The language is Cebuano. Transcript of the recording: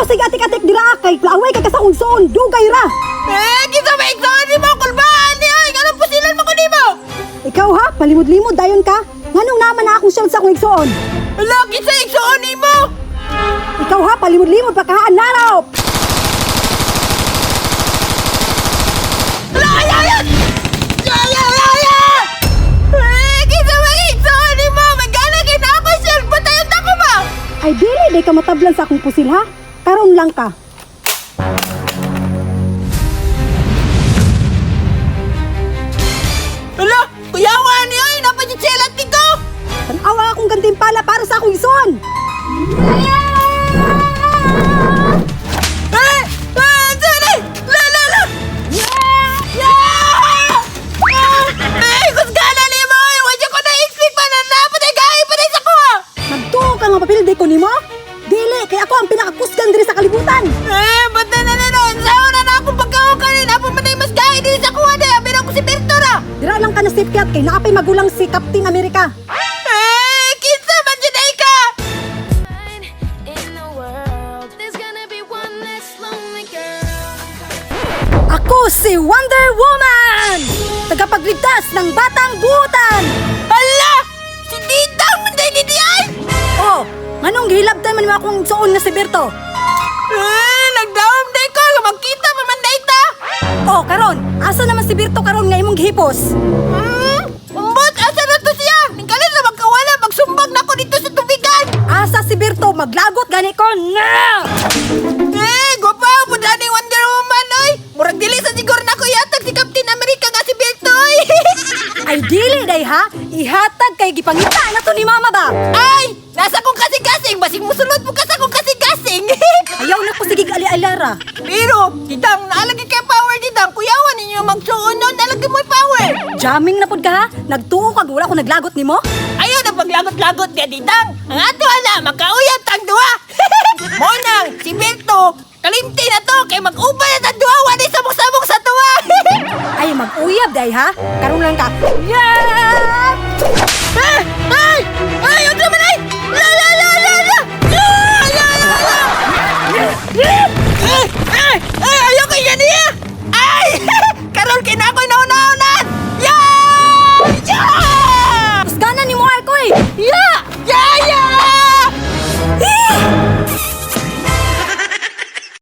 Ayaw sige atik-atik dira kay plaaway kay ka sa unsoon, dugay ra. Eh, kinsa may igsoon nimo kulbaan ni oy, nganong pusilan mo ko nimo? Ikaw ha, palimod-limod dayon ka. Nganong naman na akong shield sa akong igsoon? Hala, kinsa igsoon nimo? Ikaw ha, palimod-limod pa ka naraw. Hala, ay, ay, ay! Ay, ay, ay, ay! Eh, kinsa may igsoon nimo? Magana kay na ako shield, patayon ta ko ba? Ay dili day ka matablan sa akong pusil ha. Karon lang ka. Hala, kuyawa ni oy, napachichelat ni ko. Tanawa akong gantimpala para sa akong igsoon. Eh, eh, sorry! La, la, la! Yeah! Ah! Eh, kusgana ni mo! Wala ko na-expect pa na napatay gahi pa sa kuha! Nagtuo ka nga papildi ko nimo? Dili kay ako ang pinakakusgan diri sa kalibutan. Eh, ba't na na na? Sao na na akong pagkaon kanin? Apo man ay mas gahi din sa kuha na! Abi na ko si Berto ra! Dira lang ka na safe cat kay naapay magulang si Captain America. Eh, kinsa man dyan ay ka! In the world, there's gonna be one less lonely girl. Ako si Wonder Woman! Tagapagligtas ng batang butan! Hala! Si Didang man ni Diay! Oh, nganong gihilabtan man nimo akong suon nga si Berto? Eh, nagdaom day ko! Magkita pa man day ta! Oh, karon, asa naman si Berto karon nga imong gihipos? Hmm? Umbot! Asa na to siya? Ningkalit na magkawala! Magsumbag na ko dito sa tubigan! Asa si Berto maglagot gani ko na! Eh, gwapa po na ni Wonder Woman, oy! Murag dili sa siguro na ko ihatag si Captain America nga si Berto, oy! Ay dili day ha, ihatag kay gipangita na to ni mama ba? Ay! Nasa kong kasing-kasing! Basig musulod po ka sa kong kasing-kasing! Ayaw na ko sige ali-alara. Pero, Didang, naalagi kay power, Didang! Kuyawan ninyo magsuon nun! Naalagi mo'y power! Jamming na pud ka ha? Nagtuo kag wala ko naglagot nimo? Ayaw na paglagot-lagot niya, Didang! Ang ato ala, magkauyab tang duha! Mo nang, si Berto, kalimti na to! Kay mag-uban na tang duha! Wala sabok-sabok sa tuwa! Ay mag-uyab day ha? Karon lang ka. Yeah! Ay! Ay! Ay! Unsa man ay! La la la la la! La la la la! Ay! Ay! Ay! Ayaw kay niya! Ay! Karon kay na